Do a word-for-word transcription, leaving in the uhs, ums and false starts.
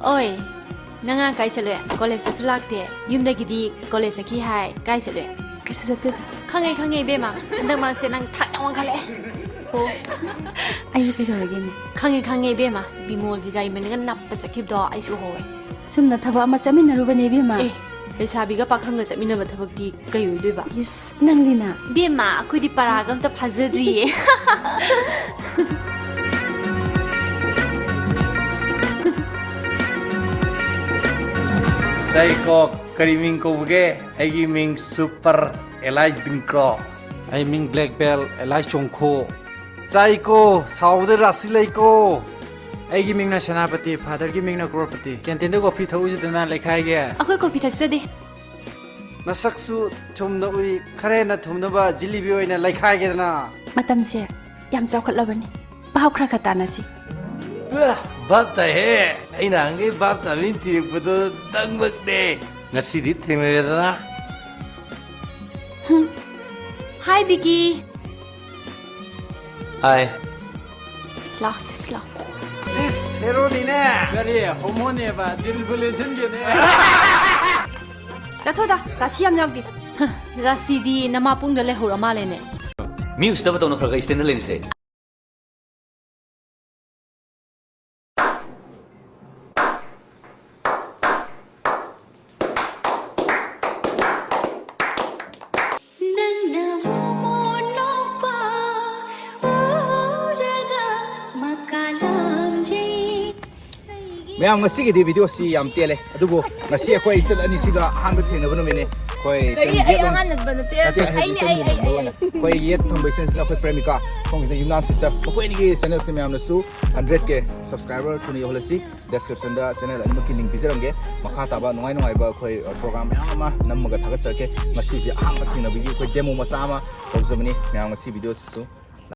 ꯑꯣꯏ, ꯅꯪ ꯉꯔꯥꯡ ꯀꯥꯏ ꯆꯠꯂꯨꯏ? ꯀꯣꯂꯦꯖꯇꯁꯨ ꯂꯥꯛꯇꯦ꯫ ꯌꯨꯝꯗꯒꯤꯗꯤ ꯀꯣꯂꯦꯖ ꯆꯠꯈꯤ ꯍꯥꯏ꯫ ꯀꯥꯏ ꯆꯠꯂꯨꯏ? ꯀꯩꯁꯨ ꯆꯠꯇꯦꯗ꯫ ꯈꯪꯉꯦ, ꯈꯪꯉꯦ, ꯏꯕꯦꯝꯃ꯫ ꯍꯟꯗꯛ ꯃꯔꯛꯁꯦ ꯅꯪ ꯊꯥꯛ ꯌꯥꯝ ꯋꯥꯡꯈꯠꯂꯛꯑꯦ꯫ ꯑꯣ꯫ ꯑꯩ ꯀꯩꯗꯧꯔꯒꯦꯅꯦ? ꯈꯪꯉꯦ, ꯈꯪꯉꯦ, ꯏꯕꯦꯝꯃ꯫ ꯕꯤꯃꯣꯜꯒꯤ ꯒꯥꯔꯤ ꯃꯅꯤꯡꯗ ꯅꯞꯄ ꯆꯠꯈꯤꯕꯗꯣ ꯑꯩꯁꯨ ꯎꯍꯧꯋꯦ꯫ ꯆꯨꯝꯅ ꯊꯕꯛ ꯑꯃ ꯆꯠꯃꯤꯟꯅꯔꯨꯕꯅꯦ, ꯏꯕꯦꯝꯃ꯫ ꯑꯦ, ꯂꯩꯁꯥꯕꯤꯒ ꯄꯥꯈꯪꯒ ꯆꯠꯃꯤꯟꯅꯕ ꯊꯕꯛꯇꯤ ꯀꯩ ꯑꯣꯏꯗꯣꯏꯕ? ꯏꯁ, ꯅꯪꯗꯤꯅ? ꯏꯕꯦꯝꯃ, ꯑꯩꯈꯣꯏꯗꯤ ꯄꯔꯥꯒ ꯑꯝꯇ ꯐꯥꯖꯗ꯭ꯔꯤꯌꯦ꯫ ꯆꯥꯏꯀꯣ, ꯀꯔꯤ ꯃꯤꯡ ꯀꯧꯕꯒꯦ? ꯑꯩꯒꯤ ꯃꯤꯡ ꯁꯨꯄꯔ ꯑꯦꯂꯥꯏꯁ ꯗꯤꯡꯀ꯭ꯔꯣ꯫ ꯑꯩ ꯃꯤꯡ ꯕ꯭ꯂꯦꯛ ꯕꯦꯜ ꯑꯦꯂꯥꯏꯁ ꯆꯣꯡꯈꯣ꯫ ꯆꯥꯏꯀꯣ, ꯁꯥꯎꯕꯗ ꯔꯥꯁꯤ ꯂꯩꯀꯣ꯫ ꯑꯩꯒꯤ ꯃꯤꯡꯅ ꯁꯦꯅꯥꯄꯇꯤ, ꯐꯥꯗꯔꯒꯤ ꯃꯤꯡꯅ ꯀ꯭ꯔꯣꯔꯄꯇꯤ꯫ ꯀꯦꯟꯇꯤꯟꯗ ꯀꯣꯐꯤ ꯊꯛꯎꯁꯤꯗꯅ ꯂꯩꯈꯥꯏꯒꯦ꯫ ꯑꯩꯈꯣꯏ ꯀꯣꯐꯤ ꯊꯛꯆꯗꯦ꯫ ꯅꯁꯛꯁꯨ ꯊꯨꯝꯅ ꯎꯏ, ꯈꯔ ꯍꯦꯟꯅ ꯊꯨꯝꯅꯕ ꯖꯤꯂꯤꯕꯤ ꯑꯣꯏꯅ ꯂꯩꯈꯥꯏꯒꯦꯗꯅ꯫ ꯃꯇꯝꯁꯦ ꯌꯥꯝ ꯆꯥꯎꯈꯠꯂꯕꯅꯤ, ꯄꯥꯎ ꯈꯔ ꯈꯔ ꯇꯥꯟꯅꯁꯤ꯫ ꯑ, ꯚꯥꯞ ꯇꯥꯏꯍꯦ, ꯑꯩ ꯅꯍꯥꯟꯈꯩ ꯚꯥꯞ ꯇꯥꯕꯤ ꯊꯤꯔꯛꯄꯗꯣ ꯅꯪꯃꯛꯅꯦ꯫ ꯉꯁꯤꯗꯤ ꯊꯦꯡꯅꯔꯦꯗꯅ꯫ ꯍꯥꯏ, ꯕꯤꯀꯤ꯫ ꯍꯥꯏ꯫ ꯂꯥꯎ, ꯆꯠꯁꯤ ꯂꯥꯎ꯫ ꯏꯁ, ꯍꯦꯔꯣꯅꯤꯅꯦ꯫ ꯀꯔꯤ? ꯍꯣꯃꯣꯅꯦꯕ, ꯗꯤꯜꯕꯨ ꯂꯦꯟꯁꯤꯟꯒꯦꯅꯦ꯫ ꯆꯠꯊꯣꯗ, ꯔꯥꯁꯤ ꯌꯥꯝ ꯌꯥꯎꯗꯦ꯫ ꯍ, ꯔꯥꯁꯤꯗꯤ ꯅꯃꯥ ꯄꯨꯡꯗ ꯂꯩꯍꯧꯔ ꯃꯥꯜꯂꯦꯅꯦ꯫ ꯃꯤ ꯎꯁꯤꯠꯇꯕ ꯇꯧꯅ, ꯈꯔ ꯈꯔ ꯏꯁꯇꯦꯟꯗ ꯂꯩꯅꯁꯦ꯫ ꯅꯪꯅ ꯃꯣꯃꯣꯟ ꯅꯣꯛꯄ ꯎꯔꯒ ꯃꯀꯥ ꯂꯥꯝꯖꯩ꯫ ꯃꯌꯥꯝ, ꯉꯁꯤꯒꯤꯗꯤ video ꯁꯤ ꯌꯥꯝ ꯇꯦꯜꯂꯦ, ꯑꯗꯨꯕꯨ ꯉꯁꯤ ꯑꯩꯈꯣꯏ ꯏꯆꯜ ꯑꯅꯤꯁꯤꯒ ꯑꯍꯥꯟꯕ ꯊꯦꯡꯅꯕ ꯅꯨꯃꯤꯠꯅꯤ꯫ ꯑꯩꯈꯣꯏ ꯀꯔꯤ? ꯆꯦꯟ ꯑꯩ ꯌꯦꯠꯂꯣꯝ-, ꯑꯍꯥꯟꯕ ꯅꯠꯇꯦ꯫ ꯅꯠꯇꯦ, ꯑꯩ ꯍꯥꯏꯕꯗꯤ ꯑꯩꯅꯦ, ꯆꯦꯟ ꯑꯩ, ꯑꯩ, ꯌꯦꯠꯂꯣꯝꯗ ꯑꯩ, ꯑꯣꯏꯅ꯫ ꯑꯩ꯫ ꯑꯩꯈꯣꯏ ꯌꯦꯠ ꯊꯪꯕ ꯏꯆꯜꯁꯤꯅ ꯑꯩꯈꯣꯏ ꯄ꯭ꯔꯦꯃꯤꯀꯥ, ꯁꯣꯝꯒꯤꯗ ꯌꯨꯝꯅꯥꯝ sister꯫ ꯃꯈꯣꯏ ꯑꯅꯤꯒꯤ channel ꯁꯦ ꯃꯌꯥꯝꯅꯁꯨ hundred K subscriber ꯊꯨꯅ ꯌꯧꯍꯜꯂꯁꯤ꯫ Description ꯗ channel ꯑꯅꯤꯃꯛꯀꯤ link ꯄꯤꯖꯔꯝꯒꯦ꯫ ꯃꯈꯥ ꯇꯥꯕ ꯅꯨꯡꯉꯥꯏ ꯅꯨꯡꯉꯥꯏꯕ ꯑꯩꯈꯣꯏ, ꯑ, program ꯃꯌꯥꯝ ꯑꯃ ꯅꯝꯃꯒ ꯊꯥꯒꯠꯆꯔꯛꯀꯦ꯫ ꯉꯁꯤꯁꯦ ꯑꯍꯥꯟꯕ ꯊꯦꯡꯅꯕꯒꯤ ꯑꯩꯈꯣꯏ demo ꯃꯆꯥ ꯑꯃ ꯇꯧꯖꯕꯅꯤ꯫ ꯃꯌꯥꯝ, ꯉꯁꯤ video ꯁꯤꯁꯨ